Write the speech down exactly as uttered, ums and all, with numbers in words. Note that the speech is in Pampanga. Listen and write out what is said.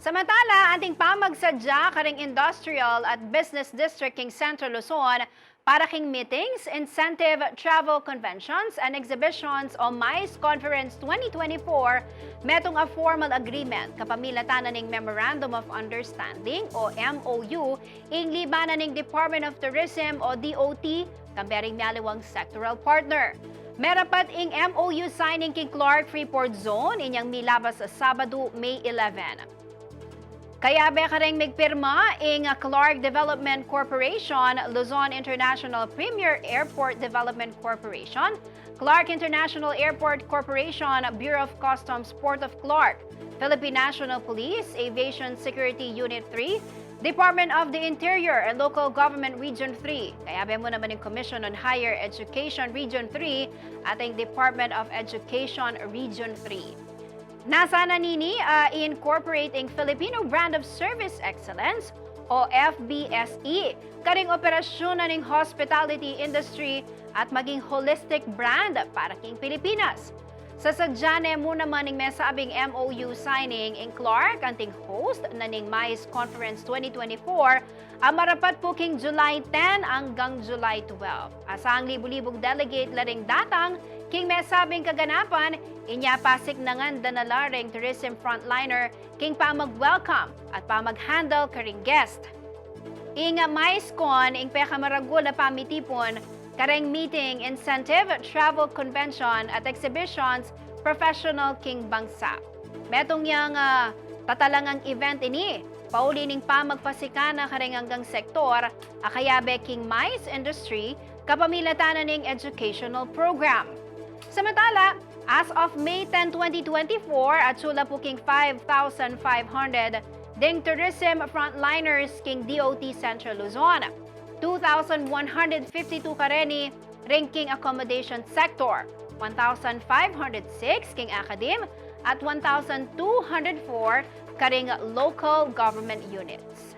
Samantala, anting pamagsadya karing industrial at business district king Central Luzon para king meetings, incentive, travel, conventions, and exhibitions o MICE Conference twenty twenty-four, metung a formal agreement kapamilatan na ning Memorandum of Understanding o M O U ing libanan ning Department of Tourism o D O T, kambe ring mialiwang sectoral partner. Merapat ing M O U signing king Clark Freeport Zone, inyang milabas a Sabadu, May eleven. Kayabe kareng migpirma ing Clark Development Corporation, Luzon International Premier Airport Development Corporation, Clark International Airport Corporation, Bureau of Customs, Port of Clark, Philippine National Police, Aviation Security Unit three, Department of the Interior and Local Government Region three, kayabe mu naman ing Commission on Higher Education Region three, at ing Department of Education Region three. Nasa na nini, ah, incorporate ing Filipino Brand of Service Excellence o F B S E karing operasyun na ning hospitality industry at maging holistic brand para king Pilipinas. Sasadya ne mu naman ing mesabing M O U signing ing Clark anting host na ning MICE Conference twenty twenty-four a marapat pu king July ten anggang July twelve. Asang libu-libung delegate la ring datang king mesabing kaganapan, inya pasiknangan da na la ring tourism frontliner king pamag-welcome at pamag-handle karing guest. Ing MICE Con ing pekamaragul a pamitipun kareng meeting, incentive, travel, convention at exhibitions professional king bangsa. Metung yang, ah, tatalangang event ini pauli ning pamagpasikan na kareng anggang sektor a kayabe king MICE industry kapamilatan na ning educational program. Samantala, as of May ten, twenty twenty-four, atsu la pu king five thousand five hundred ding tourism frontliners king D O T Central Luzon. Two thousand one hundred fifty-two kareni ring king accommodation sector, one thousand five hundred six king academe, at one thousand two hundred four karing local government units.